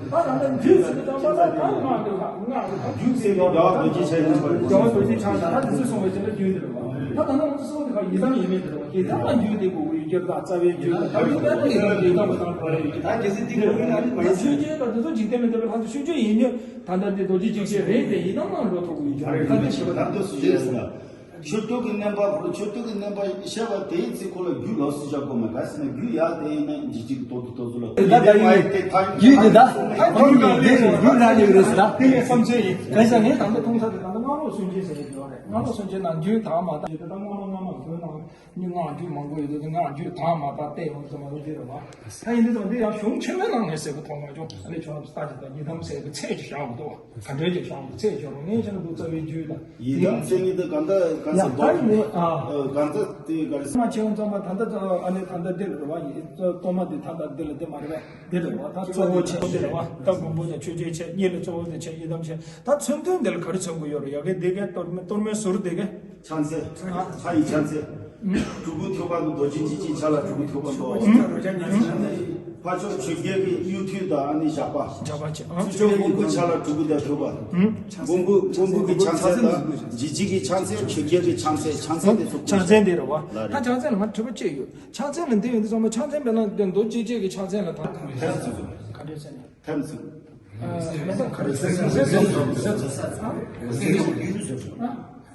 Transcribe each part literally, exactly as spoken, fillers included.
ད་ད་ལྟ་རྒྱུད་ཟེར་དུས་ཙམ་པ་ལ་ད་སྔགས་དེ་ལ་སྔགས་དེ་ལ་རྒྱུད་ཟེར་བའི་རྒྱལ་བ་རྡོ་རྗེ་འཆང་ཡིན་པ་རེད། རྒྱལ་བ་རྡོ་རྗེ་འཆང་ད་ད་དེ་ཚོས་གསུངས་པའི་ཕྱིར་ན་རྒྱུད་དེ་རེད་བ། ད་ད་ལྟ་ང་ཚོ་གསུངས་དེ་ཁ་ཡི་དམ་ཡིན་མིན་དེ་རེད་བ། ཡི་དམ་ལ་རྒྱུད་དེ་དགོས་ཀྱི་ཡོད་ཀྱི་རེད། ད་རྩ་བའི་རྒྱུད་དེ་ད་རྒྱུད་དེ་ཡི་དམ་ལ་ཡི་དམ་ལ་དང་བ་རེད་ཡོད་ཀྱི། ད་གལ་སྲིད་དེ་དགོས་ན་ནི་མ་ཡིན་ཆོས་ཅན་དང་དེ་ཚོ་འཇིག་རྟེན་མི་འདོད་པའི་ལྷ་ཚོ་ཆོས་ཅན་ཡིན་མིན་ད་ལྟ་དེ་རྡོ་རྗེ་འཇིགས་བྱེད་རེད་དེ་ཡི་དམ་ལ་འགྲོ་ཐུབ་ཀྱི་ཡོད་ཀྱི་རེད། ད་དེ་ཞེས་པ་དང་། ད་དེ་སུ་ཞེས་ཟེར་ན། མཆོད་བསྟོད་ཀྱི་བསྣན་པ་ཧོར་མཆོད་བསྟོད་ཀྱི་བསྣན་པ་བཤད་པ་དེའི་ཚེ་ཁོ་ལ་རྒྱུད་ལོགས་སུ་བཞག་དགོས་མེད། ག་ཟེར་ན་རྒྱུད་ཡག་དེ་ཡིན་ན་འཇིགས་འཇིགས་ཏོག་ཏོག་ཏོག་ཏོག་ལ་དེ་ལྟ་ཡིན་ཏེ་ཐག་རྒྱུད་དེ་ད་ཁོང་གི་ལས་ཀྱི་རྒྱུད་ལ་ལས་རེད་ཟེར་ད། དེ་ངས་བསམ་ཚུལ་ཡིན། ག་ཟེར་ངས་ད་ལྟ་མཐོང་ས་དེ་ད་ལྟ་སྔགས་ལོག་སུན་འབྱིན་ཟེར་གྱི་ཡོད་རེད། སྔགས་ལོག་སུན་འབྱིན་ནང་རྒྱུད་དག་མ་དག་ད་ལྟ་སྔགས་ལོག་སྔགས་མ་བོད་ནང་སྔགས་རྒྱུད་མང་པོ་ཡོད་དུས་སྔགས་རྒྱུད་དག་མ་དག་བལྟས་ཡོང་ཙམ་མ་ཡོང་དེ་རེད་བ། ད་ཡིན་དུས་ཙམ་འདི་ཡང་གཞུང་ཆེན་མོའི་ནང་ངས་གསལ་པོ་མཐོང་མ་བྱུང་། ཨ་ནི་ཁྱོད་རང་ཚོ་ལྟ་ཅིག་ད་ཡི་དམ་ཟེར་བའི་ཚད་ཅིག་བཞག་འདུག་བ། ག་འདྲའི་ཅིག་བཞག་འདུག་ཚད་བཞག་རོགས་ངས་ཁྱེད་རང་ཚོ་རྩ་བའི་རྒྱུད་དང་། ཡི་དམ་ཟེར་མཁན་དེ་གང་ལྟར་གང་ཡ་ཟེར་ད་ཡིན་ནི་ཨ། གང་ལྟར་དེ་ག་རེ། མ་ཆེ་བ་ཙམ་པ་ད་ལྟ་ཨ་ནི་ད་ལྟ་འདི་ལ་རེད་བ། ཡི་གཏོར་མ་འདི་ད་ལྟ་འདི་ལ་འདི་མ་རེད་པས། འདི་ལ་རེད་བ། ད་གཙོ་བོ་ཆེ་འདི་རེད་བ། ད་མགོན་པོ་དང་ཆོས་རྒྱལ་ཆེ། གཉིས་ལ་གཙོ་བོ་དེ་ཆེ། ཡི་དམ་ཆེ། ད་མཚོན་དོན་འདི་ལ་ག་རེ་མཚོན་དགོས་ཡོད་རེད། ཡ་གི་འདི་གའི་གཏོར་མའི་གཏོར་མའི་ཟུར་འདི་གའི་ཕྱག་མཚན། ཕྱག་ཡི་ཕྱག་མཚན། སྤྲུལ་སྐུ་ཐོད་པ་གི་རྡོ་རྗེ་འཇིགས་བྱེད་ཕྱག་ལ་སྤྲུལ་སྐུ་ཐོད་པ་འདུག་ཕ་ཕྱོགས་ཆོས་རྒྱལ་གྱི་གཡུ་ཐོད་དང་ཨ་ནི་ཞགས་པ། ཞགས་པ་ཆེ། ཨ། ཚུར་ཕྱོགས་མགོན་པོའི་ཕྱག་ལ་སྤྲུལ་སྐུ་དང་ཐོད་པ། མགོན་པོ་མགོན་པོ་གི་ཕྱག་མཚན་དང་འཇིགས་བྱེད་ཀྱི་ཕྱག་མཚན། ཆོས་རྒྱལ་གྱི་ཕྱག་མཚན། ཕྱག་མཚན་དེ་ཚོ་ཕྱག་མཚན་དེ་རེད་བ། ལ་ད་རེད། ཕྱག་མཚན་ལ་ང་དྲི་བ་གཅིག་ཡོད། ཕྱག་མཚན་ལ་འདི་ཡོད་འདི་ཚང་མ་ཕྱག་མཚན་དཔེར་ན་འདི་རྡོ་རྗེ་འཇིགས་བྱེད་ཀྱི་ཕྱག་མཚན་ལ་ད་ཐམས་ཅད་ག་འདྲས་ཟེར་ན། ཐམས་ཅད། མེད་ཐབས་ག་རེ་ཚུལ།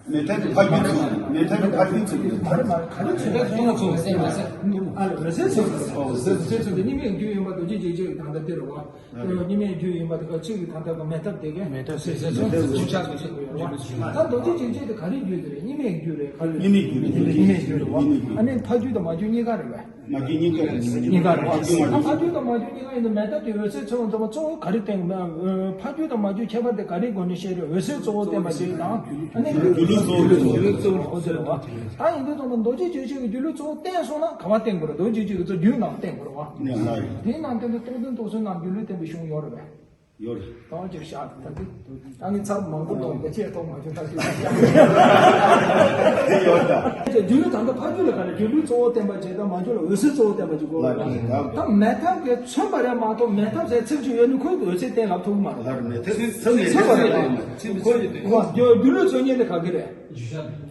མེད་ཐབས་ཀྱི་ཕ་རྒྱུད་ཚུལ། མེད་ཐབས་ཀྱི་ཕ་རྒྱུད་ཚུལ། མ་རེད་མ་རེད། ག་རེ་ཚུལ་ལ་ཚུལ་ལ་ཚུལ་ལ་ཚུལ་ལ། མེད་ཐབས་ཀྱི་ཕ་རྒྱུད་ཚུལ་ལ་ཚུལ་ལ། མེད་ཐབས་ཀྱི་ཕ་རྒྱུད་ཚུལ་ལ་ཚུལ་ལ། ཨ་ལ་འོད་གསལ་ཚུལ་ལ་ཚུལ་ལ། འོད་གསལ་ཚུལ་ལ། གཉིས་མེད་རྒྱུད་ཡིན་པ་རྡོ་རྗེ་འཇིགས་བྱེད་ཀྱི་དང་ད་དེ་རེད་བ། གཉིས་མེད་རྒྱུད་ཡིན་པ་དེ་ག་གཅིག་གི་དང་ད་ག་མེད་ཐབས་དེ་གས། མེད་ཐབས་ཚུལ་ལ་ཚུལ་ལ། ཚུལ་ལ་ཚུལ་ལ། ད་རྡོ་རྗེ་འཇིགས་བྱེད་དེ་ག་རེ་རྒྱུད་དེ་རེད། གཉིས་མེད་རྒྱུད་རེད། ག་རེ་རེད། གཉིས་མེད་རྒྱུད་རེད། གཉིས་མེད་རྒྱུད་རེད་བ། ཨ་ནི་ཕ་རྒྱུད་དང་མ་རྒྱུད་གཉིས་ཀ་རེད་བས། མ་རྒྱུད་གཉིས་ཀ་རེད། གཉིས་ཀ་རེད་བ། ད་ཕ་རྒྱུད་དང་མ་རྒྱུད་གཉིས་ཀ་ཡིན་ན་མེད་ཐབས་དེ་འོད་གསལ་མཚོན་དང་མ་གཙོ་བོ་ག་རེ་བསྟན། ཕ་རྒྱུད་དང་མ་རྒྱུད་ཁྱད་པར་དེ་ག་རེའི་སྒོ་ནས་བཤད་རེད། འོད་གསལ་གཙོ་བོ་བསྟན་པ་ཞིག་དང་། ཨ་ནི་སྒྱུ་ལུས་གཙོ་བོ། སྒྱུ་ལུས་གཙོ་བོ་འོ་དེ་རེད་བ། ད་ཡིན་དུས་ཙམ་པ་རྡོ་རྗེ་འཇིགས་བྱེད་ཀྱི་སྒྱུ་ལུས་གཙོ་བོ་བསྟན་སོང་ན་ག་བ་བསྟན་དགོས་རེད། རྡོ་རྗེ་འཇིགས་བྱེད་ཀྱི་གཙོ་རྒྱུད་ནང་བསྟན་དགོས་རེད་བ། དེའི་ནང་བསྟན་དུ་རྟོགས་ལྡན་རྟོགས་གསལ་ནང་སྒྱུ་ལུས་བསྟན་པའི་གཞུང་ཡོད་རེད་བས། ཡོད་རེད། དང་ཅིག་བཞག་ད་དེ། ད་ངས་ཚར་མང་པོ་ལོངས་ཏེ་ཅེས་ཐོག་མ་བྱུང་ད་ཅིག་བཞག་དེ་ཡོད་ད། སྒྱུ་ལུས་ད་ལྟ་ཕ་རྒྱུད་ལ་ག་རེ་སྒྱུ་ལུས་གཙོ་བོ་བསྟན་པ་བྱས་ད་མ་རྒྱུད་ལ་འོད་གསལ་གཙོ་བོ་བསྟན་པ་ཅིག་དགོས་ལ། ད་མེད་ཐབས་ཀྱིས་མཚོན་པ་རེད་མ་གཏོགས་མེད་ཐབས་ཟེར་ཚིག་ཅིག་ཡོད་ན་ཁོས་འོད་གསལ་བསྟན་ལབ་ཐུབ་ཀྱི་མ་རེད། ལར་མེད་ཐབས་མཚོན་པ་རེད། ཁོ་སྒྱུ་ལུས་མཚོན་མཁན་དེ་ག་གི་རེད།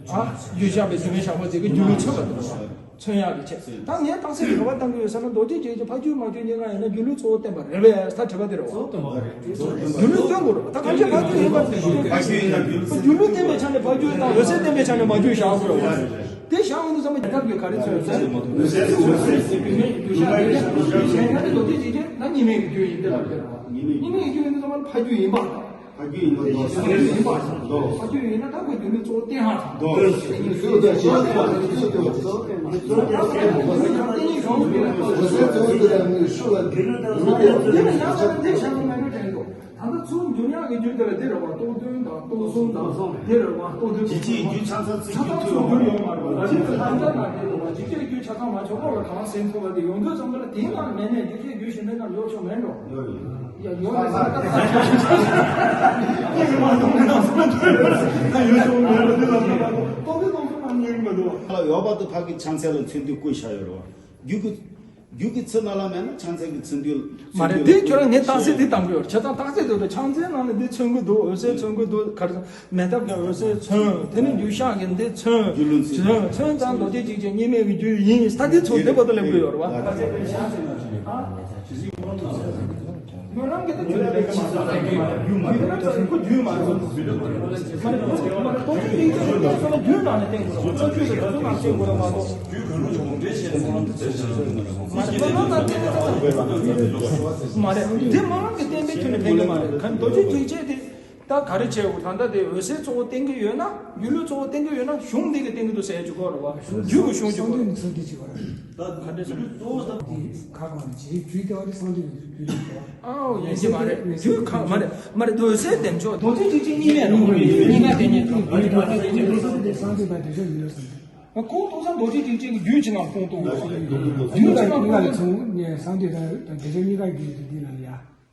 ཨ། རྒྱུ་བཞག་པའི་རྒྱུ་མེད་བཞག་པ་ཟེར་གི་སྒྱུ་ལུས་མཚོན་པ་དེ་རེད། མཚོན་ཡག་གི་ཆེད། ད་ངས་རྟགས་གསལ་གྱི་རེ་བ་བཏང་གི་ཡོད་ཟེར་ན་རྡོ་རྗེ་འཇིགས་བྱེད་ཕ་རྒྱུད་མ་རྒྱུད་གཉིས་ཀ་ཡིན་ན་སྒྱུ་ལུས་གཙོ་བོ་བསྟན་པ་རེད་པས། ད་དྲི་བ་དེ་རེད་བ། སྒྱུ་ལུས་སྟོན་དགོས་རེད་བ། ད་གང་ཅི་ཕ་རྒྱུད་ཡིན་པ་དེ་སྒྱུ་ལུས་བསྟན་པའི་ཆ་ནས་ཕ་རྒྱུད་དང་འོད་གསལ་བསྟན་པའི་ཆ་ནས་མ་རྒྱུད་བཞག་དགོས་རེད་བ། དེ་བཞག་འོང་དུས་ཙམ་པ་རྒྱལ་ཁབ་ཀྱིས་ག་རེ་མཚོན་ཟེར། རྡོ་རྗེ་འཇིགས་བྱེད་ད་གཉིས་མེད་ཀྱི་རྒྱུད་ཡིན་དེ་ལ་དེ་རེད་བ། གཉིས་མེད་ཀྱི་རྒྱུད་ཡིན་དུས་ཙམ་པ་ཕ་རྒྱུད་ཡིན་པ་དང་། ཕ་རྒྱུད་ཡིན་པ་དང་། ཕ་རྒྱུད་ཡིན་པ་དང་། ཕ་རྒྱུད་ཡིན་ན་ད་ཁོས་སྒྱུ་ལུས་གཙོ་བོ་བསྟན་ཧ་ཐང་། ད་ཚུར་འགྱུར་ཡག་གི་རྒྱུད་དེ་ལ་དེ་རེད་བ། རྟོགས་ལྡན་དང་རྟོགས་གསུམ་དང་དེ་རེད་བ། རྟོགས་ལྡན་དང་རྟོགས་གསུམ། དེ་རེད་བ། རྟོགས་ལྡན། ཇི་སྐད་རྒྱུད་ཆ་ཚང་ཚིག་ཆ་ཚང་ཚུར་འགྱུར་ཡོང་མ་རེད་བ། ཇི་ལྟར་ལྷ་འདྲ་ན་དེ་རེད་བ། ཇི་སྐད་རྒྱུད་ཆ་ཚང་མ་ཆོག་གོ་ལ་གང་ཟེར་ཐུབ་པ་དེ་ཡོང་དུས་ཙམ་པ་ལ་དེའི་ནང་མེད་ནས་ཇི་སྐད་རྒྱུད་གཞན་པའི་ནང་ཡོད་ཆོག་མེད་འགྲོ། ཡོད་ཡོད། ཡ་ཡོད་ལ་ས་ད་ད་ཡོད་ཆོག་མེད་འགྲོ། དེ་ལ་ད་ད་ཏོག་ཙི་ཏོག་ཙི་ནང་ཉེར་མ་འདུག་བ། ཡོད་པ་དེ་ཕ་གི་ཕྱག་མཚན་ལ་མཚོན་དུས་བཀོད་བཞག་ཡོད་རེད་བ། རྒྱུད་ཀྱི་རྒྱུད་ཀྱི་ཚིག་ནང་ལ་མེད་ན་ཕྱག་མཚན་གྱི་མཚོན་དུས། མ་རེད། དེ་ཁྱོད་རང་ངས་རྟགས་གསལ་དེ་བཏང་གི་ཡོད་རེད། བྱས་ཙང་རྟགས་གསལ་དེ་ཕྱག་མཚན་ནང་ལ་འདི་མཚོན་གི་འདུག་འོད་གསལ་མཚོན་གི་འདུག་ག་རེ་མེད་ཐབས་ཀྱི་འོད་གསལ་མཚོན། དེ་ནས་རྒྱུད་བཤགས་ཀྱི་འདི་མཚོན། རྒྱུད་ལུང་ཚིག་མཚོན། མཚོན་ཙང་རྡོ་རྗེ་འཇིགས་བྱེད་གཉིས་མེད་ཀྱི་རྒྱུད་ཡིན། ད་འདི་ཚོ་འདི་བར་དུ་སླེབས་དགོས་ཡོད་རེད་བ། སྨོན་ལམ་གྱི་ད་ཆོས་ལ་ལེགས་པ་མ་བསགས་ཀྱི་ཡོད་རྒྱུད་མ་རེད། ཁོ་རྒྱུད་མ་རེད། མ་རེད། རྡོ་རྗེ་འཇིགས་བྱེད་ལ་སོགས་ན་རྒྱུད་ནང་ནས་བསྟན་དགོས་རེད་བ། ཆོས་ཆོས་ལ་རྒྱུད་ནང་བསྟན་དགོས་རེད་མ་གཏོགས། མ་རེད། སྨོན་ལམ་ལ་བརྟེན་ནས་ད་ལྟ་མ་རེད། དེ་སྨོན་ལམ་གྱི་བསྟན་པའི་ཁྱོན་ནས་ཕན་གྱི་མ་རེད། ག་རྡོ་རྗེ་འཇིགས་བྱེད་དེ་ད་ག་རེ་བྱས་འོ། ད་ལྟ་དེ་འོད་གསལ་གཙོ་བོ་བསྟན་གྱི་ཡོད་ན། སྒྱུ་ལུས་གཙོ་བོ་བསྟན་གྱི་ཡོད་ན་གཞུང་འདི་གིས་བསྟན་གྱི་འདུག་ཟེར་གྱི་གོ་རེད་བ། རྒྱུད་ཀྱི་གཞུང་གཅིག་གོ་རེད། ད་ག་འདྲ་ཟེར། ཁ་གང་ཇི་ཇུས་ལྟེ་བ་དེ་སངས་རྒྱས་ཀྱི་རྒྱུད་ལ། ཨའོ་ཡིན་གྱི་མ་རེད། རྒྱུད་ཁ་མ་རེད། མ་རེད། འོད་གསལ་བདེ་མཆོག་རྡོ་རྗེ་འཇིགས་བྱེད་གཉིས་མེད་རུང་གཉིས་མེད་བསྟན་ཉན་ཐུབ་རྒྱུད་ལ་བསྟན་ཉན་ཐུབ་རྒྱུད་ལ་བསྟན་ཉན་ཐུབ། ཁོང་ཏོག་ཙམ་རྡོ་རྗེ་འཇིགས་བྱེད་ཀྱི་རྒྱུད་ཀྱི་ནང་ཁོང་ཏོག་ཙམ་རྒྱུད་ཀྱི་ནང་ཁོང་ཏོག་ཙམ་སངས་རྒྱས་དང་བདེ་མཆོག་གཉིས་ཀ་རྒྱུད་ཀྱི་འདི་ལ་ཡ།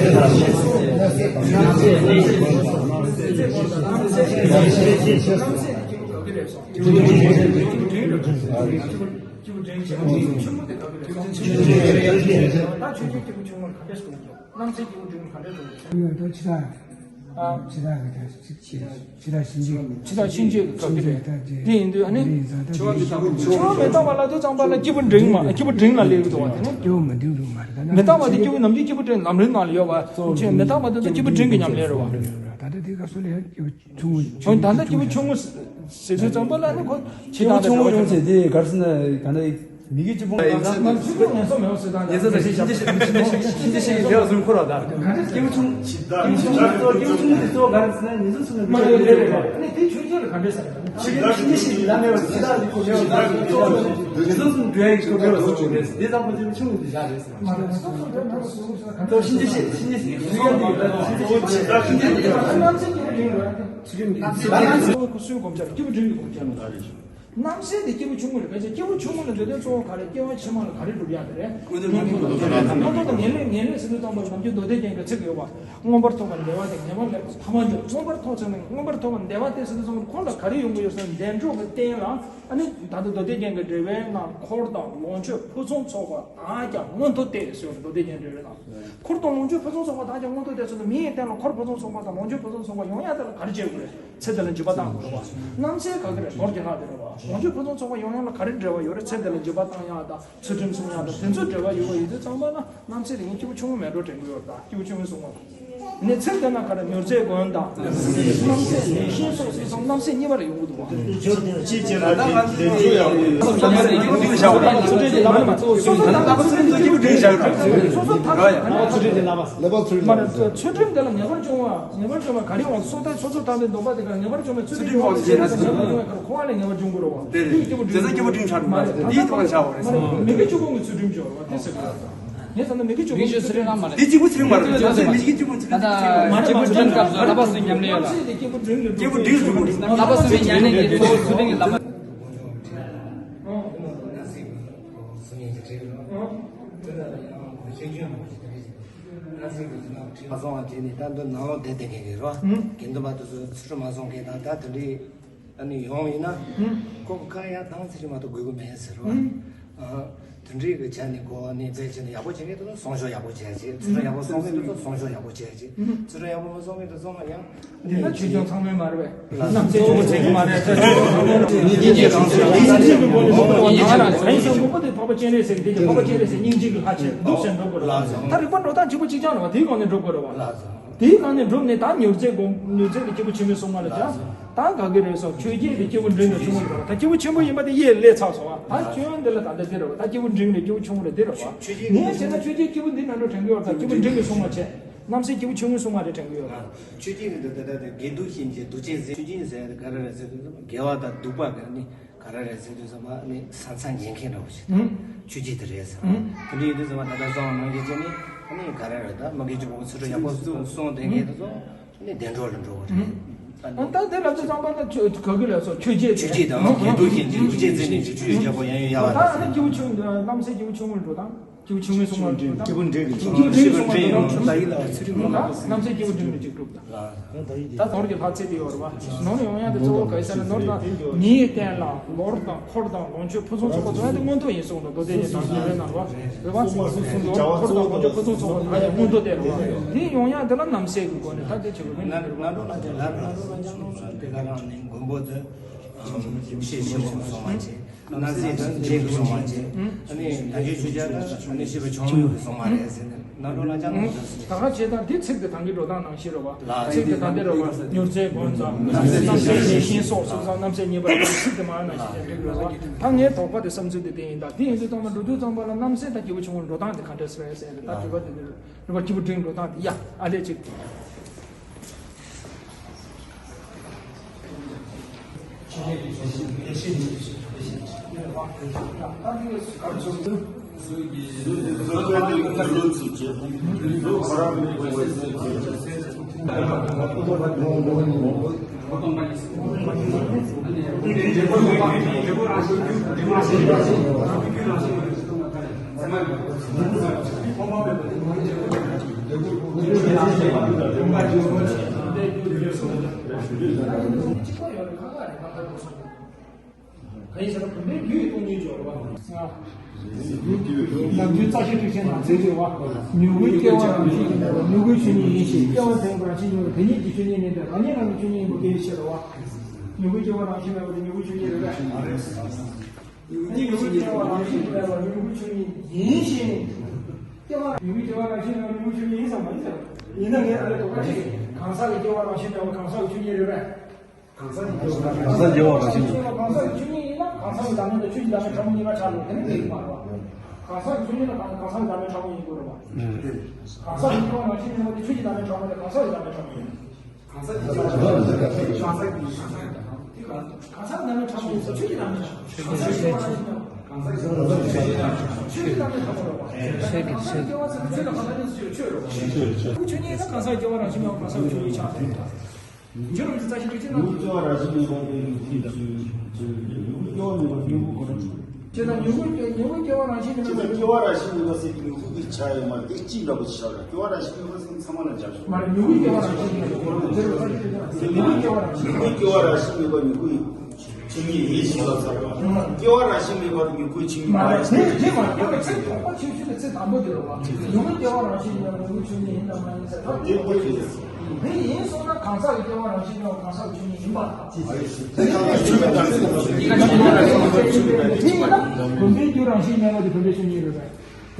ད་ཆོས་ཀྱི་སྐྱེས་བུ་ཆུང་ངུ་ག་འདྲས་སོང་གི་འདུག། རྣམ་སྲས་སྐྱེས་བུ་ཆུང་ངུ་ག་འདྲས་སོང་གི་འདུག། ཕྱི་ལ་ཕྱི་ལ་གི་ཕྱི་ལ་ཕྱིན་ཆད་ཕྱི་ལ་ཕྱིན་ཆད་ཀྱི་སྐབས་དེ་རེད། དེ་ཡིན་དུས་ཨ་ནི་འཆི་བ་མི་རྟག་པ་ལ་དུས་ཙམ་པ་ལ་སྐྱེས་བུ་འབྲིང་མ་སྐྱེས་བུ་འབྲིང་ལ་སླེབས་ཀྱི་འདུག་བ། དེ་ནི་སྐྱེས་བུ་མི་འདུག་འདུག་མ་རེད། ད་མི་རྟག་པ་དེ་སྐྱེས་བུ་ནམ་རྒྱུན་སྐྱེས་བུ་འབྲིང་ལམ་རིམ་ནང་ལ་ཡོད་པ་ཆོས་མི་རྟག་པ་དེ་ཚོ་སྐྱེས་བུ་འབྲིང་གི་ཉམས་ལེན་རེད་བ། ད་ལྟ་དེ་སྐབས་སུ་ལ་སྐྱེས་བུ་ཆུང་ངུ། འོན་ད་ལྟ་སྐྱེས་བུ་ཆུང་ངུ་ཟེར་དུས་ཙམ་པ་ལ་ནི་ཁོ་ཇི་ལྟར་ཆུང་ངུ་ཡོང་ཚེ་དེ་གར་སོང་ན་ད་ལྟ་མི་གི་སྐྱིད་པོ་ཡིན་ཙང་། ང་ཚོ་ཚོ་ངན་སོང་མེད་པ་ཟེར་དང་། ཉེ་ས་ས་ཤིང་ཆ་ཤིང་ཆ་ཤིང་ཆ་ཤིང་ཆ་ཤིང་ལས་བཟུང་ཁོ་ར་ད། སྐྱེས་བུ་ཆུང་སྐྱེས་བུ་ཆུང་དེ་ཚོ་གར་སོང་ན་ཉེ་ས་སོང་ན་མ་ཡོད་ལས་རེད་པ། ཨ་ནི་དེ་ཆུང་ཆུང་ལ་ག་འདྲས་ཟེར་ན། ཤིང་ཆ་ཤིང་ཆ་ཤིང་ལ་མེད་པ་ཇི་ལྟར་ལས་ཁོ་མེད་པ་ཉེ་ས་སོང་འགྲོ་ཡ་ཡི་ཁོ་མེད་པ་བཟོ་དགོས་རེད། དེ་ཙམ་པ་སྐྱེས་བུ་ཆུང་ངུ་དེ་བཞག་རེད་ཟེར། ང་ཚོ་ཤིང་ཆ་ཤིང་ཆ་ཤིང་ཆ་ཤིང་ཆ་ཤིང་ཆ་ཤིང་ཆ་ཤིང་ཆ་ཁོ་སུའི་གོམས་ཆ་རེད། སྐྱེས་བུ་འབྲིང་གི་གོམས་ཆ་རེད། རྣམ་སྲས་དེ་སྐྱེས་བུ་ཆུང་ངུ་རེད། ཕལ་ཆེར་སྐྱེས་བུ་ཆུང་ངུ་ལ་འདོད་དོན་གཙོ་བོ་ག་རེ། སྐྱེ་བ་ཕྱི་མ་ལ་ག་རེ་སྒྲུབ་ཡག་དེ་རེད། མངོན་མཐོ་དང་ངེས་ལེགས། ངེས་ལེགས་ཟེར་དུས་ཙམ་པར་ནམ་རྒྱུན་མདོ་སྡེ་རྒྱན་གྱི་ཚིག་ཡོད་པ། མངོན་པར་མཐོ་བ་བདེ་བ་དེ། ངེས་པ་ལེགས་པ་ཐ་མ་འདོད། མངོན་པར་མཐོ་ཚེ་ནི། མངོན་པར་མཐོ་བ་བདེ་བ་དེ་ཟེར་དུས་ཙམ་པར་ཁོ་ལ་ག་རེ་ཡོང་གི་ཡོད་ཟེར་ན། བདེ་འགྲོ་གི་རྟེན་ལ་ཨ་ནི་ད་ལྟ་མདོ་སྡེ་རྒྱན་གྱི་འགྲེལ་པའི་ནང་འཁོར་དང་ལོངས་སྤྱོད་ཕུན་སུམ་ཚོགས་པ་དག་ཀྱང་མངོན་མཐོ་སྟེ་ཟེར་བ། མདོ་སྡེ་རྒྱན་འགྲེལ་པའི་ནང་། འཁོར་དང་ལོངས་སྤྱོད་ཕུན་སུམ་ཚོགས་པ་དག་ཀྱང་མངོན་མཐོ་སྟེ་ཟེར་དུས། མི་ཡི་རྟེན་ལ་འཁོར་ཕུན་སུམ་ཚོགས་པ་དང་ལོངས་སྤྱོད་ཕུན་སུམ་ཚོགས་པ་ཡོང་ཡག་དེ་ལ་ག་རེ་བྱེད་དགོས་རེད། ཚེ་དེ་ལ་འཇིགས་པ་བཏང་དགོས་རེད་བ། རྣམ་སྲས་ག་གི་རེད། རྡོ་རྗེ་ལྷ་དེ་རེད་བ། ལོངས་སྤྱོད་ཕུན་སུམ་ཚོགས་པ་ཡོང་ཡག་ལ་ག་རེ་འབྲེལ་བ་ཡོད་རེད། ཚེ་དེ་ལ་འཇིགས་པ་བཏང་ཡག་དང་ཚུལ་ཁྲིམས་སྲུང་ཡག་དང་དེ་ཚོ་འབྲེལ་བ་ཡོད་པ་ཡིན་དུས་ཙམ་པ་ན། རྣམ་སྲས་དེ་ངས་སྐྱེས་བུ་ཆུང་ངུ་མེད་འགྲོ་དྲན་གྱི་ཡོད་རེད། ད་སྐྱེས་བུ་ཆུང་ངུ་གསུངས་པ། ནས་ཚིག་དེ་ན་ག་རེ། མྱུར་མཛད་མགོན་དང་རྣམ་སྲས་ལེགས་བཤད་སོགས་ཟེར་སོང་། རྣམ་སྲས་གཉིས་པ་རེ་ཡོང་གི་འདུག་བ། ཅིག་ཅིག་ལ་ཅིག་ལྡན་ཚུལ་ཡག་པོ་ཡོད། ཚུལ་ཁྲིམས་དེ་ལབ་ན་མ་ཚོགས་སོ་སོ་ལ་ཚུལ་ཁྲིམས་དེ་ལབ་པ། སོ་སོ་ཐག་ལ་ཚུལ་ཁྲིམས་དེ་ལ་ངེས་པར་བྱུང་བ། ངེས་པར་བྱུང་བ་ག་རེ་འོང་། སོ་ཐག་སོ་སོ་ཐག་པའི་སྡོམ་པ་དེ་ག་ངེས་པར་བྱུང་བའི་ཚུལ་ཁྲིམས་འོང་ཟེར་ན་ཚུལ་ཁྲིམས་འོང་ཟེར་ན་ཁོ་བ་ལས་ངེས་པར་བྱུང་དགོས་རེད་བ། དེ་རེད། དེ་སྐྱེས་བུ་འབྲིང་དེ་ཚོ་སྐྱེས་བུ་འབྲིང་ཆགས་མ་རེད། དེའི་ཐོག་ལ་བཞག་པ་རེད། མི་དགེ་བཅུ་སྤོང་གི་ཚུལ་ཁྲིམས་སྦྱོར་བ་དེ་ཟེར་གི་རེད། ངས་བསམ་ན་མི་དགེ་བཅུ་སྤོང་གི་ཚུལ་ཁྲིམས་མ་རེད། དེ་གཅིག་པུ་ཚུལ་ཁྲིམས་མ་རེད། དེ་ཚོ་མི་དགེ་བཅུ་སྤོང་ཚུལ་ཁྲིམས་མ་རེད། སྐྱེས་བུ་འབྲིང་སྐབས་སུ་བསླབ་པ་སུའི་ཉམས་ལེན་ཡོད་ལ། སྐྱེས་བུ་འབྲིང་གི་བསླབ་པ་སུའི་ཉམས་ལེན་གྱི་གཙོ་བོ་ཚུལ་ཁྲིམས་ཀྱི་བསླབ་པ། མ་སོང་བ་དེ་ནི་ད་འདི་ནང་ལོགས་བསྡད་བསྡད་མཁན་གྱི་རོ། དགེ་འདུན་པ་དེ་ཚོ་ཚུལ་ཁྲིམས་མ་སྲུང་མཁན་དང་ད་དེ་འདྲའི་ཨ་ནི་ཡོང་ཡིན་ན། ཁོ་ཁ་ཡ་དང་ཚིག་མ་གཏོགས་དགོས་ཀྱི་མེད་ཟེར་བ། ཨ། དེ་འདྲའི་གི་ཆ་ནས་གོ་བ་ནས་དཔེ་བྱས་ན་ཡག་པོ་བྱེད་མཁན་དེ་ཚོ་སྲུང་སྐྱོབ་ཡག་པོ་བྱས་ཅིག་ཚུལ་ཁྲིམས་ཡག་པོ་སྲུང་མཁན་དེ་ཚོ་སྲུང་སྐྱོབ་ཡག་པོ་བྱས་ཅིག་ཚུལ་ཁྲིམས་ཡག་པོ་མ་སྲུང་མཁན་དེ་ཚོ་ང་ཡང་། འདི་ན་ཆོས་སྐྱོང་ཚང་མས་མ་རེད་པས། རྣམ་སྲས་ཆོས་སྐྱོང་ཚང་མ་རེད། ཆོས་སྐྱོང་ཚང་མ་རེད། ཡིན་གྱི་རང་སོ་ཡིན་གྱི་རང་སོ། ང་རང་ཚང་སོ་མགོན་པོ་དེ་འཕགས་པ་སྤྱན་རས་གཟིགས་དེ་གྱི་འཕགས་པ་སྤྱན་རས་གཟིགས་སྙིང་རྗེ་གི་ལྷ་ཆེ་འདུག་ཟེར་འགྲོ་དགོས་རེད་བ། ད་རིག་པ་འགྲོ་སྟངས་གཅིག་པ་གཅིག་རྐྱང་རེད་བ། དེའི་སྒང་ནས་འགྲོ་དགོས་རེད་བ། དེའི་སྒང་ནས་འགྲུབ་ནས་ད་མྱུར་མཛད་སྒོམ་མྱུར་མཛད་ཀྱི་སྐྱེས་བུ་ཆེན་པོའི་སྲུང་མ་ལ་བྱ། ད་ག་གི་རེད་སོ། ཆོས་རྒྱལ་དེ་སྐྱེས་བུ་འབྲིང་དང་ཆུང་ངུ་རེད་བ། ད་སྐྱེས་བུ་ཆེན་པོ་ཡིན་པ་དེ་ཡེ་ལས་ཚར་སོང་བ། ད་སྐྱོན་འདི་ལ་ད་ལྟ་འདི་རེད་བ། ད་སྐྱེས་བུ་འབྲིང་རེད། སྐྱེས་བུ་ཆུང་ངུ་རེད། འདི་རེད་བ། ངས་བྱས་ན་ཆོས་རྒྱལ་སྐྱེས་བུ་འདི་ནང་འགྲོ་དྲན་གི་ཡོད་རེད། ད་སྐྱེས་བུ་འབྲིང་གི་སྲུང་མ་བྱས། རྣམ་སྲས་སྐྱེས་བུ་ཆུང་ངུའི་སྲུང་མ་རེད་དྲན་གི་ཡོད་རེད། ཆོས་རྒྱལ་གྱི་འདི་ད་ལྟ་དེ་དགེ་འདུན་གྱི་འདུ་བྱེད་ཟེར། ཆོས་རྒྱལ་ཟེར་དེ་ག་རེ་རེད་ཟེར་དུས་དགེ་བ་དང་སྡིག་པ་ག་ནི། ག་རེ་རེད་ཟེར་དུས་ཙམ་པ་ནི་ས་མཚམས་འགེལ་མཁན་འདྲ་བོ་ཞིག་དང་། ཆོས་རྒྱལ་དེ་རེད་ཟེར། དེ་འདྲ་ཡིན་དུས་ཙམ་པ་ད་ལྟ་གསང་བ་ནང་བཞིན་བྱས་ནས་ནི་ག་རེ་རེད། ད་མི་དགེ་བཅུ་སྤོང་ཚུལ་ཁྲིམས་ཡག་པོ་སྲུང་བསྡད་མཁན་དེ་ཚོ་ནི་བདེ་འགྲོ་ལ་འགྲོ་བ་རེད། ད་ད་དེ་ལབ་དུས་ཙམ་པ་ད་ཆོས་ག་གི་ལ་སོགས་ཆོས་རྒྱལ་ཆོས་རྒྱལ་དང་དགེ་འདུན་གྱི་འདུ་བྱེད་ཟེར་ནས་ཆོས་ཡོད་བྱ་བ་ཡང་ཡོད་ཡ་བ། ད་ཨ་ནི་སྐྱེས་བུ་ཆུང་རྣམ་སྲས་སྐྱེས་བུ་ཆུང་ངུ་འགྲོ་དང་། སྐྱེས་བུ་ཆུང་ངུའི་སྲུང་མ་འགྲོ་དང་། སྐྱེས་བུ་འབྲིང་གི་སྲུང་མ་འགྲོ་དང་། ད་ཡིན་ལ་ཚུལ་ཁྲིམས་ལ་རྣམ་སྲས་སྐྱེས་བུ་འབྲིང་གི་གཅིག་གྲུབ་དང་། ད་ནོར་གྱི་ལྷ་ཚེ་དེ་ཡོད་རེད་བ། ནོར་ཡོང་ཡ་དེ་གཙོ་བོ་ག་རེ་ཟེར་ན་ནོར་དང་ཉིད་བསྟན་ལ་ནོར་དང་འཁོར་དང་ལོངས་སྤྱོད་ཕུན་སུམ་ཚོགས་པ་ཚོ་ཡ་དེ་མངོན་མཐོ་ཡིན་གསུངས་འདུག་མདོ་སྡེ་ནས་དང་ཟེར་བའི་ནང་བ་རེད་བ། ནོར་འཁོར་དང་ལོངས་སྤྱོད་ཕུན་སུམ་ཚོགས་པ་ད་ཡ་མངོན་མཐོ་དེ་རེད་བ། དེ་ཡོང་ཡ་དེ་ལ་རྣམ་སྲས་ཀྱི་སྒོ་ནས་ད་དེ་བྱེད་དགོས་མིན་ན་རེད་བ། དེ་ག་རང་ནས་མགོན་པོ་དེ་ཤེས་ཤེས་སོང་སོང་བ་བྱས། སྣང་སྲིད་དང་རྗེས་སུ་སོང་བ་བྱས། ཨ་ནི་ད་གིན་ཆོས་རྒྱལ་དང་ཨ་ནི་ཤེས་པ་བྱུང་ཡོད་པའི་སོང་བ་རེད་ཟེར་ནས་ནང་དུ་ལ་ཅང་མི་འདུག་ད་ག་བྱས་དང་དེ་ཚིག་དེ་དང་གི་འགྲོ་སྟངས་ནང་བཞིན་རེད་བ། ཚིག་དེ་དང་དེ་རེད་བ། མྱུར་མཛད་མགོན་ཙམ་རྣམ་སྲས་ལེགས་བཤད་སོགས་སོགས་ཙམ་རྣམ་སྲས་གཉིས་པ་རེད། ཚིག་དེ་མ་ནང་བཞིན་བྱས་འགྲིག་རེད་བ། ད་ངའི་དོགས་པ་དེ་བསམ་ཚུལ་དེ་དེ་ཡིན། ད་དེ་ཡིན་དུས་ཙམ་པ་འགྲོ་དུས་ཙམ་པ་ལ་རྣམ་སྲས་དང་སྐྱེས་བུ་ཆུང་ངུ་འགྲོ་སྟངས་དེ་ག་འདྲ་ཟེར་ཟེར་ད་དྲི་བ་དེ་དེ་རེད། རེད་བ། སྐྱེས་བུ་འབྲིང་འགྲོ་སྟངས་དེ་ཡ་ཨ་ལས་ཅིག་གང་ཡིན་ཟེར་ན་བུམ་པའི་རྒྱུ་ཡི་སྟོང་ཉིད་སྦྱོར་བ། ནམ་རྒྱུན་རྩ་ཤེ་ཊཱིཀ་ཆེན་ནང་འཛིན་རེད་བ། མྱུ་གུའི་སྐྱེ་བ་རང་བཞིན་ཡིན་པ་མྱུ་གུའི་ཆོས་ཉིད་ཡིན་ཞིང་། སྐྱེ་བ་དེ་ཡང་རང་བཞིན་མྱུ་གུ་དེ་ཉིད་ཀྱི་ཆོས་ཉིད་ཡིན་ཏེ། རང་ཉིད་རང་གི་ཆོས་ཉིད་ཡིན་པ་དེའི་ཕྱིར་རོ། མྱུ་གུའི་སྐྱེ་བ་རང་བཞིན་མེད་པ་དེ་མྱུ་གུའི་ཆོས་ཉིད་རེད་པས། མྱུ་གུའི་སྐྱེ་བ་རང་བཞིན་མེད་པ་མྱུ་གུའི་ཆོས་ཉིད་ཡིན་ཞིང་། སྐྱེ་བ་མྱུ་གུའི་སྐྱེ་བ་རང་བཞིན་མེད་པ་མྱུ་གུའི་ཆོས་ཉིད་ཡིན་ཙམ་མ་ཡིན་ཙམ། ཡིན་ན་ངས་ཨ་ལས་དོགས་པ་གཅིག་གང་ཟག་གི་སྐྱེ་བ་རང་བཞིན་མེད་པ་གང་ཟག་གི་ཆོས་ཉིད་རེད་པས། གང་ཟག་གི་སྐྱེ་བ་རང་བཞིན། གང་ཟག་གི་སྐྱེ་བ་གང་ཟག་གི་ཆོས་ཉིད་ཡིན་ན་གང་ཟག་གི་བདག་མེད་དང་ཆོས་ཀྱི་བདག་མེད་ཕྲ་མོ་གཉིས་ཀ་ཆགས་འགྲོ། དེ་ནི་འགྲིག་གི་མ་རེད་བ། གང་ཟག་གི་ཆོས་ཉིད་ལ་གང་གང་ཟག་གི་བདག་མེད་ཕྲ་མོ་ཡིན་དགོས་རེད་བ། གང་ཟག་གི་སྐྱེ་བ་རང་བཞིན་མེད་པ་དེ་ཆོས་ཀྱི་བདག་མེད་ཕྲ་མོ་དེ་གང་ཟག་གི་བདག་མེད་ཕྲ་མོ་ཡིན། གང་ཟག་གི་གང་ཟག་གི་གང་ཟག་གི་བདག་མེད་ཕྲ་མོ་ཡིན་ཟེར་ཆོས་ཀྱི་བདག་མེད་ཕྲ་མོ། གང་ཟག་གི་སྐྱེ་བ་རང་བཞིན་མེད་པ་གང་ཟག་གི་ཆོས་ཀྱི་བདག་མེད་ཕྲ་མོ། ཆོས་ཀྱི་བདག་མེད་ཕྲ་མོ་ཡིན་ན་གང་ཟག་གི་ཆོས་ཉིད་ཡིན་ན་མ་ཡིན་ཟེར། དེ་དེ་དེ་དེ་ཡིན་ན་བུམ་པའི་རྒྱུ་རང་བཞིན་མེད་པ་མྱུ་གུའི་སྐྱེ་བ་རང་བཞིན་མེད་པ་མྱུ་གུའི་ཆོས་ཉིད་ཡིན་ཙམ་མ་ཡིན་ཙམ། ཆོས་ཀྱི་བདག་མེད་ཕྲ་མོ་རེད་བ། ཆོས་ཀྱི་ཆོས་ཀྱི་ཆོས་ལ་གང་ཟག་གི་ཆོས་ཆོས་རེད་བ། ཆོས་ཆོས་ཆོས་ཆོས་ཉིད་ཡིན་ན་གང་ཟག་གི་སྐྱེ་བ་རང་བཞིན་མེད་པ་གང་ཟག་གི་ཆོས་ཉིད་ཆགས་ཐུབ་ད། རྒྱུ་རང་བཞིན་རྩ་ཤེ་ཊཱིཀ་ཆེན་ནང་། མྱུ་གུའི་སྐྱེ་བ་རང་བཞིན་མེད་པ་དེ་མྱུ་གུའི་ཆོས་ཉིད་ཡིན། མྱུ་གུའི་སྐྱེ་བ་མེད་པ་མྱུ་གུའི་སྐྱེ་བ་རང་བཞིན། བྱས་ཙང་མྱུ་གུ་མྱུ་གུ་སྐྱེ་བ་རང་བཞིན་མེད་ན། སྐྱེ་བ་རང་བཞིན་མེད་པ་ཟེར་གྱི་མྱུ་གུ་གི་ཆ་ཡོད་མ་རེད། དེ་གཅིག་འདྲ་པོ་ཞིག་ཆགས་རེད། སྐྱེ་བ་རང་བཞིན་མེད་པ་ཟེར་ཚང་མ་ལ་འཇགས་ཤོག་མ་རེད། མྱུ་གུ་སྐྱེ་བ་རང་བཞིན་མེད་པ་མྱུ་གུ་སྐྱེ་བ་རང་བཞིན་མེད་པ་མྱུ་གུ་ཡིན། ཆོས་ཉིད་ཡིན་ཞེས་ལབ་ཚར་བ། སྐྱེ་བ་རང་བཞིན་མེད་པ་དེ་མྱུ་གུའི་ཆོས་ཉིད་མ་རེད། དེ་དེ་མ་རེད། ཚིག་དོགས་པ་ཆོས་ཆོས་ཀྱི་ཚིག་དང་པོ་དེ་རེད་བ། མྱུ་གུ་སྐྱེ་བ་རང་བཞིན་མེད་པ་མྱུ་གུའི་ཆོས་ཉིད་ཡིན་དང་མ་ཡིན་ཟེར་ཐབས་དེ་དེ་རེད། དེ་ཡིན་སོང་ན་གང་ཟག་གི་སྐྱེ་བ་རང་བཞིན་མེད་པ་གང་ཟག་གི་ཆོས་ཉིད་ཡིན་པ་དང་། དེ་ཡིན་ན་བུམ་པའི་རྒྱུ་རང་བཞིན་མེད་པ་དེ་བུམ་པའི་ཆོས་ཉིད་རེད་པས།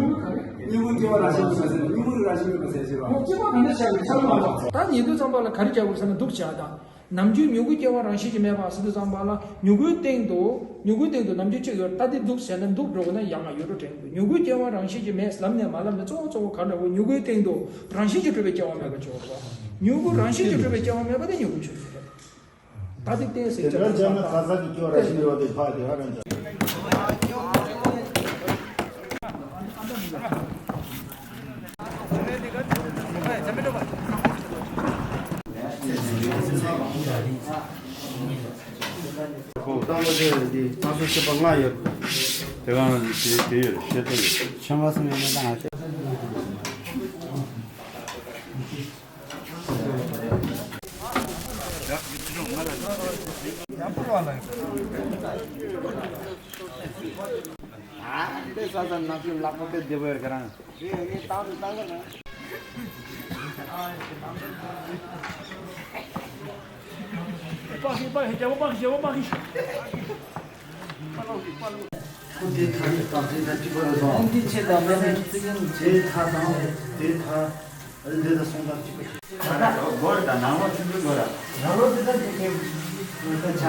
མྱུ་གུ་ག་རེ། མྱུ་གུ་སྐྱེ་བ་རང་བཞིན་མེད་པ་ཟེར། མྱུ་གུ་རང་བཞིན་མེད་པ་ཟེར་ཞེས་པ། ཁོ་སྐྱེ་བ་ག་འདྲ་བྱ་བའི་ཆ་ལ་མ་འཇོག་ད་ཉེ་དུས་ཙམ་པ་ལ་ག་རེ་བྱ་དགོས་ཟེར་ན་འདུག་བྱ་དང་། ནམ་རྒྱུན་མྱུ་གུ་སྐྱེ་བ་རང་བཞིན་གྱིས་མེད་པ་ཟེར་དུས་ཙམ་པ་ལ་མྱུ་གུའི་སྟེང་དུ་མྱུ་གུའི་སྟེང་དུ་ནམ་རྒྱུན་གཅིག་ཡོད། ད་དེ་འདུག་ཟེར་ན་འདུག་འགྲོ་དགོས་ན་ཡང་ཡོད་འགྲོ་དྲན་དགོས། མྱུ་གུ་སྐྱེ་བ་རང་བཞིན་གྱིས་མེད་ལབ་ནས་མ་ལབ་ནས་གཙོ་བོ་གཙོ་བོ་ག་འདྲ་བོ། མྱུ་གུའི་སྟེང་དུ་རང་བཞིན་གྱིས་གྲུབ་པའི་སྐྱེ་བ་མེད་པ་ཅིག་ཡོད་རེད་པ། མྱུ་གུ་རང་བཞིན་གྱིས་གྲུབ་པའི་སྐྱེ་བ་མེད་པ་དེ་མྱུ་གུ་ཆོས་ཅན་རེད། ད་དེ་བསྟན་ཟིན་དེ་ལྟར་སྦྱར་ན་ག་ས་གི་སྐྱོ་ར་ཤི་རོ་དེ་ཕ་དེ་ཧ་རན་ཅང་། ཁོ་ལྟ་བ་དེ་འདི་ཏང་སོ་ཤེས་པ་ལྔ་ཡོད། དེ་གང་དེ་དེ་ཡོད་ཤེས་ཏེ་ཡོད། ཆང་བ་སེམས་ཡོད་ན་ཏང་ཨ་ཤེས། ཨ་འདི་ས་ས་ནག་ཆུ་ལག་པ་དཔེ་བདེ་པོ་ཡོད་ཀྱི་རང་། ཁོ་དེ་ཐ་ནི་དང་དེ་ཐ་གཅིག་པ་རེད་སོང་། འདི་ཆེ་དང་མེད་པའི་རྩིས་ཡིན་ཆེ། དེ་ཐ་དང་དེ་ཐ། ཨ་ནི་དེ་ད་སོང་ཙང་གཅིག་པ་ཞིག་ད་ལྟ་སྒོར་དང་ནང་ལོགས་ཆུ་ཚོད་སྒོར། ནང་ལོགས་དེ་ད་དེ་ཁེ་ད་ཆ།